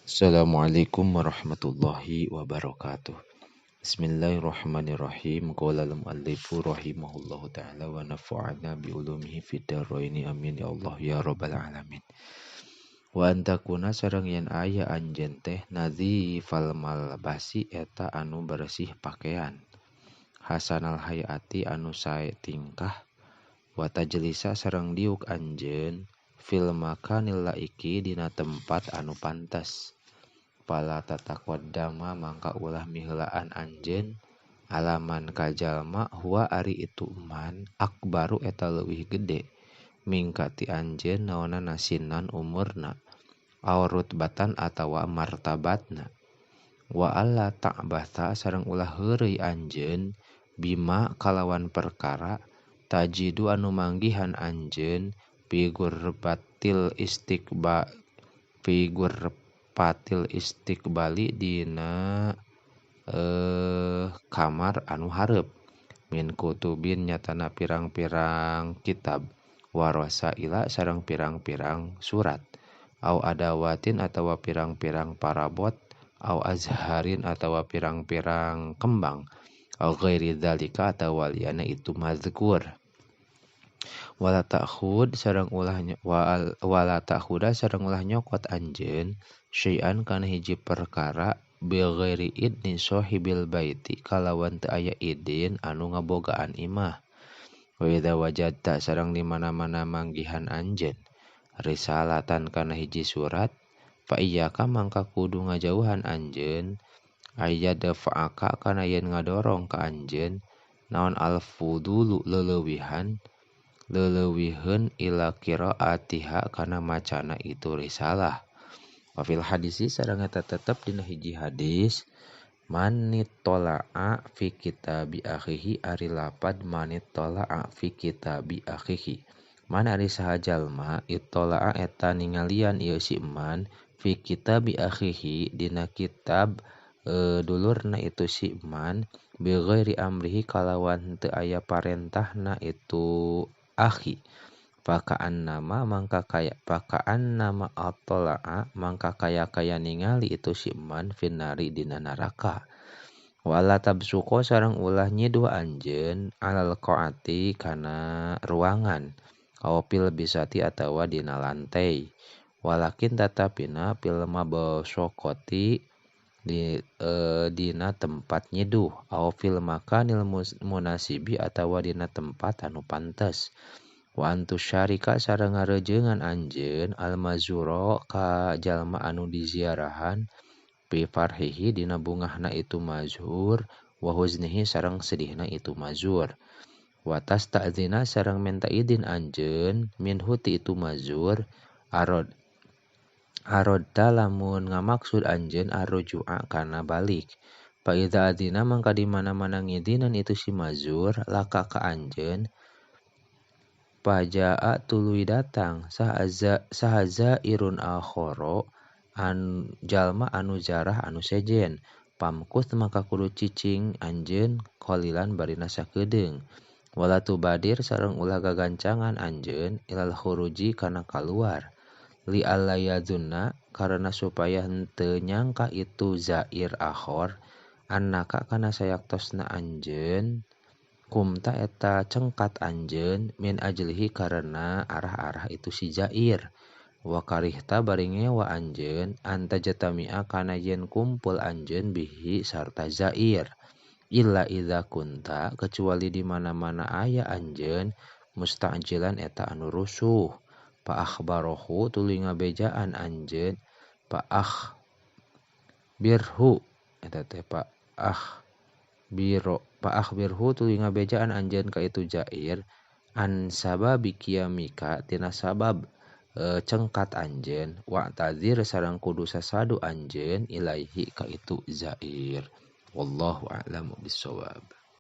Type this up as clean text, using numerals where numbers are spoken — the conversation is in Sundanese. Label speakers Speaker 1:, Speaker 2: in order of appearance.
Speaker 1: Assalamualaikum warahmatullahi wabarakatuh. Bismillahirrahmanirrahim. Qala al-muallifu rahimahullahu ta'ala wa nafa'ana bi ulumihi fid dharaini, amin ya Allah ya rabbal alamin. Wa antakuna sareng yen aya anjeun teh nadzifal malbasi eta anu bersih pakaian, hasanal hayati anu sae tingkah, wa tajlisa sareng diuk anjeun fil makanil laiki dina tempat anu pantes. Pala tataqaddama mangka ulah miheulaan anjeun alaman ka jalma huwa ari itu man akbaru eta leuwih gede mingka ti anjeun naonana sinan umurna aw rutbatan atawa martabatna. Wa alla ta'batha sareng ulah heureuy anjeun bima kalawan perkara tajidu anu manggihan anjeun figurbatil istiqba figur patil istiqbali dina kamar anu hareup min kutubin nyatana pirang-pirang kitab warasaila sareng pirang-pirang surat au adawatin atawa pirang-pirang parabot au azharin atawa pirang-pirang kembang au ghairi dzalika atawa liyana itu mazkur. Wala ta'khud sareng ulah wala ta'khuda sareng ulah nyokot anjeun syai'an kana hiji perkara bi ghairi idni sahibil baiti kalawan teu aya idin anu ngabogaan imah. Wa idza wajadta sareng di mana-mana manggihan anjeun risalatan kana hiji surat fa iyyaka mangka kudu ngajauhan anjeun ayyadfa'aka kana yen ngadorong ka anjeun naon al-fudulu leleuwihan leleuwiheun ila qiraatiha kana macana itu risalah. Wa fil hadisi sareng eta tetep dina hiji hadis manitola'a fi kitabi akhihi ari lapad manitola'a fi kitabi akhihi man ari saha jalma itola'a eta ningalian ieu si man fi kitabi akhihi dina kitab dulurna itu si man bi ghairi amrihi kalawan teu aya parentahna itu akhi pakaan nama mangka kaya pakaan nama atola'a mangka kaya-kaya ningali itu si man finari dina neraka. Wala tabsuqo sareng ulah nyiduh anjeun alal qaati kana ruangan aw fil bisati atawa dina lantai walakin tatapina fil mabsaqati di dina tempat nyiduh aw fil makanil munasibi atawa dina tempat anu pantes. Wa antusyarika sareng ngareujeungan anjeun almazura ka jalma anu diziarahan bi farhihi dina bungahna itu mazhur wa huznihi sareng sedihna itu mazur. Wa tasta'zina sareng minta idin anjeun minhu ti itu mazur arad arodta lamun ngamaksud anjeun arrujua kana balik. Fa idza adzina mangka di mana-mana ngidinan itu si mazur laka ka anjeun pajaa tuluy datang sahaza irun akhara an jalma anu jarah anu sejen pamkus maka kudu cicing anjeun qalilan barina sakedeung wala tubadir sareng ulah gagancangan anjeun ilal khuruji kana kaluar li alla yadzunna karena supaya henteu nyangka itu zair akhor annaka kana sayaktosna anjeun kumta eta cengkat anjeun min ajlihi karena arah-arah itu si zair wa karihta bari ngewa anjeun anta jatamia kana yen kumpul anjeun bihi sarta zair illa idza kunta kecuali di mana-mana aya anjeun musta'jilan eta anu rusuh. Fa akhbarahu tuluy ngabejaan anjeun fa akhbirhu eta teh fa akhbiro fa akhbirhu tuluy ngabejaan anjeun ka itu jair an sababi qiyamika tina sabab cengkat anjeun wa tadzir sareng kudu sasadu anjeun ilaihi ka itu zair. Wallahu a'lamu bissawab.